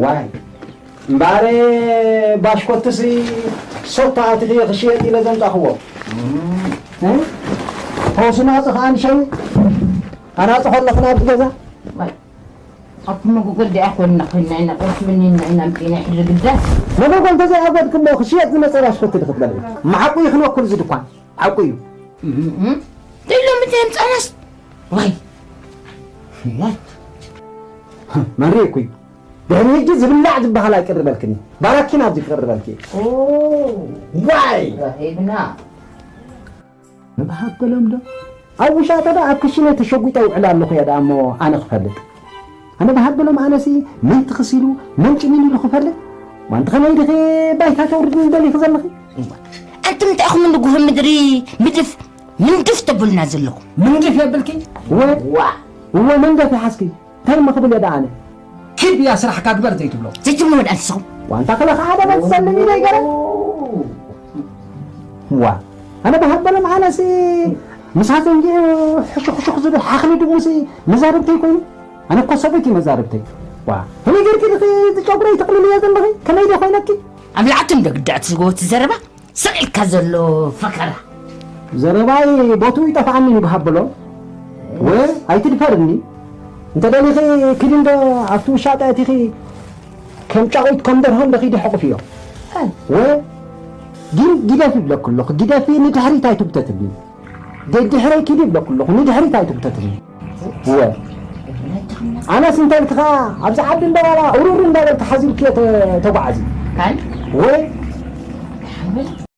ዋይ እምበኣር ባሽኮትሲ ሶታ ኣትልየ ክሽየጥ ኢለ ዘምጻኽዎ። እ? ተወሱ ናጽ ኸዓ ንሸዩ ኣናጽ ከለኽና ኣብዚ ገዛ። ኣብ መጎጎል ዲኣ ኮንና ኮይና ኢና ቁርሲ ብኒና ኢና ኣምፂና ሕድሪ ግዳ መጎጎል እንተዘይኣጎድክሞ ክሽየጥ ዝመጸ ባሽኮት ድኽበል። መሓቁ ይኽንወኩል እዚ ድኳን ሓቁ እዩ። ዘይሎም እንታይ ምፃናስ ዋይ ዋይ መን ርኢኩ እዩ። ድሕሪ ሕጂ ዝብላዕ ዝበሃል ኣይቅርበልክኒ። ባራኪን ኣብዚ ክቅርበልኪ። ዋይ ሂብና ንብሃበሎም ዶ ኣብ ውሻጠ ዶ ኣብ ክሽነ ተሸጒጠ ውዕል ኣለኹ እየ ደኣ እሞ ኣነ ክፈልጥ። ኣነ ብሃበሎም ኣነሲ መን ትኽሲሉ መን ጭሚን ኢሉ ክፈልጥ። ዋንቲ ከመይ ድኺ ባይታ ተውርድኒ ደሊኺ ዘለኺ? ኣንቱም እንታይ ኢኹም ንጉሆ ምድሪ ምድፍ ምንድፍ ተብሉና ዘለኹም? ምንድፍ የብልኪ? እወ እወ መንደፍ ይሓዝኪ። እንታይ እሞ ክብል እየ ደኣ ኣነ? ኪድ እያ ስራሕካ ግበር ዘይትብሎ። ዘይትብሎ ወድ ኣንስኹም። ዋንታ ክለ ከዓ ደበ ትሰልም ኢለ ይገረ። ዋ ኣነ ብሃበሎም ኣነሲ ምሳቶም ዲኡ ሕሹኽሹኽ ዝብል ሓኽሊ ድሙሲ መዛርብተይ ኮይኑ። ኣነ እኮ ሰበይቲ መዛርብተይ። ዋ ከመይ ገርኪ ድኺ ጨጉረይ ትቕልልዮ ዘለኺ? ከመይ ዶ ኮይነኪ? ኣብ ላዕቲ እንዶ ግዳዕ ትዝጎ ትዘረባ ስቕ ኢልካ ዘሎ ፈከራ። ዘረባይ ቦትኡ ይጠፍኣኒ ንብሃበሎ። ወ ኣይትድፈርኒ። እንተ ደሊኺ ኪዲ እንዶ ኣብቲ ውሻጠ ኣቲኺ ከም ጫቑት ከም ደርሆ እንዶ ኺዲ ሕቑፍዮ። ወ ግን ግደፊ ይብለኪ ኣለኹ። ግደፊ ንድሕሪት ኣይትጉተትኒ። ደድሕረይ ኪዲ ይብለኪ ኣለኹ። ንድሕሪት ኣይትጉተትኒ። ወ ኣነስ እንተ ኢልኪ ኸዓ ኣብዚ ዓዲ እንዶ ባባ እሩር እንዳበልኪ ሓዚልክዮ ተ- ተጓዓዚ። ካል ወ